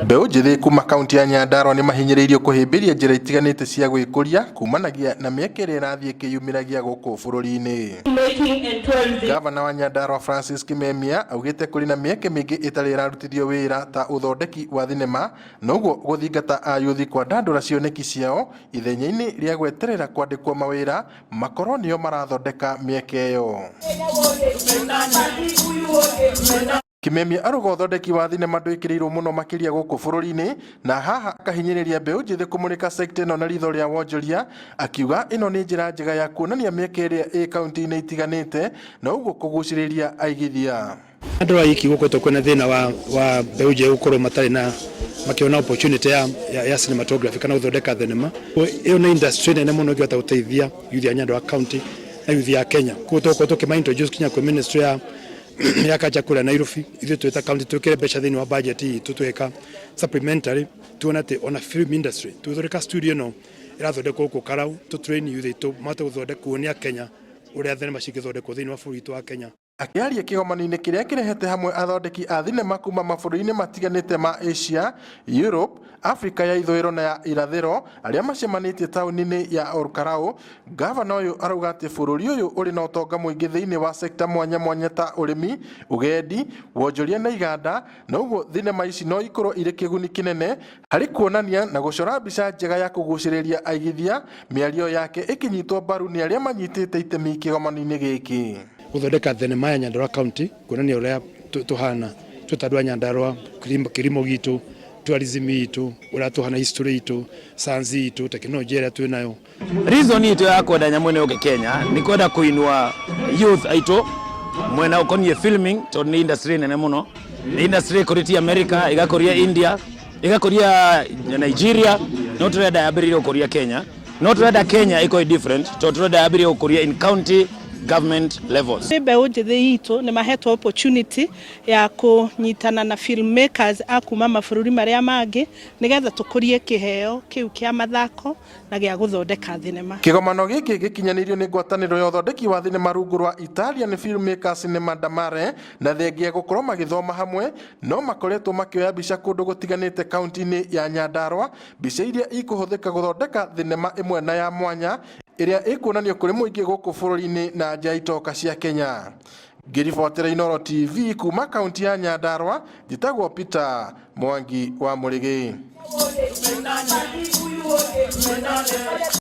Mbeũ njĩthĩ kuma kaunti ya Nyandarua nĩmahinyĩrĩirio kũhĩmbĩria njĩra itiganĩte cia gwĩkũria kumanagia na mĩeke ĩrĩa ĩrathiĩ ĩkĩyumĩragia gũkũ bũrũri-inĩ. Gavana wa Nyandarua Francis Kimemia augĩte kũrĩ na mĩeke mĩingĩ ĩtarĩ ĩrarutithio wĩra ta ũthondeki wa thinema na ũguo gũthingata ayuthi kwandandũra cioneki ciao ithenya-inĩ rĩa gweterera kwandĩkwo mawĩra makorwo nĩo marathondeka mĩeke ĩyo. Kimemia aruga ũthondeki wa thinema ndwĩkĩrĩirwo mũno makĩria gũkũ bũrũri-inĩ na haha akahinyĩrĩria mbeũ njĩthĩ kũmũrĩka sekta ĩno na ritho rĩa wonjoria, akiuga ĩno nĩ njĩra njega ya kuonania mĩeke ĩrĩa ĩ kaunti-inĩ itiganĩte na ũguo kũgucĩrĩria aigithia. Nyandarua iki gũkoretwo kwĩna thĩna wa mbeũ njĩthĩ gũkorwo matarĩ na makĩona opportunity ya cinematography kana gũthondeka thenema. Ĩyo nĩ industry nene mũno ĩngĩhota gũteithia youth ya Nyandarua County na youth ya Kenya. Koguo tũgũkorwo tũkĩma introduce kinya kwĩ ministry ya culture kũrĩa Nairobi. Ithuĩ twĩ ta county twĩkĩre mbeca thĩinĩ wa budget itũ twĩka supplementary tuone atĩ ona film industry tũgĩthondeka studio ĩno ĩrathondekwo gũkũ Karau, tũ train youth aitũ mahote gũthondeka kuonia Kenya ũrĩa thenema cingĩthondekwo thĩinĩ wa bũrũri witũ wa Kenya. Akĩaria kĩgomano-inĩ kĩrĩa kĩrehete hamwe athondeki a thinema kuma mabũrũri-inĩ matiganĩte ma Asia, Europe, Afrika ya ithũĩro na ya irathĩro arĩa macemanĩtie taũni-inĩ ya Olkalau, gavana ũyũ arauga atĩ bũrũri ũyũ ũrĩ na ũtonga mũingĩ thĩinĩ wa sekta mwanya mwanya ta ũrĩmi, ũgendi, wonjoria na iganda, na ũguo thinema ici no ikorwo irĩ kĩguni kĩnene harĩ kuonania na gũcora mbica njega ya kũgucĩrĩria aigithia, mĩario yake ĩkĩnyitwo mbaru nĩ arĩa manyitĩte itemi kĩgomano-inĩ gĩkĩ. Gũthondeka thenema ya Nyandarua County kuonania ũrĩa tũhana twĩ ta andũ a Nyandarua, kĩrimo gitũ, tourism itũ, ũrĩa tũhana, history itũ, science itũ, technology ĩrĩa twĩ nayo. Reason itũ ya kwenda nyamũ ĩno yũke Kenya nĩ kwenda kũinua youth aitũ mwena ũkoniĩ filming, tondũ nĩ industry nene mũno, nĩ industry ĩkũrĩtie America, ĩgakũria India, ĩgakũria Nigeria, no tũrenda yambĩrĩrie gũkũria Kenya, no tũrenda Kenya ĩkorwo different tondũ tũrenda yambĩrĩrie gũkũria in county government levels. Nĩ mbeũ njĩthĩ itũ nĩ mahetwo opportunity ya kũnyitana na filmmakers a kuma mabũrũri marĩa mangĩ nĩgetha tũkũrie kĩheo kĩu kĩa mathako na gĩa gũthondeka thinema. Kĩgomano gĩkĩ gĩkinyanĩirio nĩ ngwatanĩro ya ũthondeki wa thinema rungu rwa Italian Filmmakers Cinema Damare, na thengia gũkorwo magĩthoma hamwe no makoretwo makĩoya mbica kũndũ gũtiganĩte kaunti-inĩ ya Nyandarua, mbica iria ikũhũthĩka gũthondeka thinema ĩmwe na ya mwanya ĩrĩa ĩkuonanio kũrĩ mũingĩ gũkũ bũrũri-inĩ na nja ya itoka cia Kenya. Ngĩribotera Inooro TV kuma kaunti ya Nyandarua, njĩtagwo Peter Mwangi wa Mũrĩgĩ.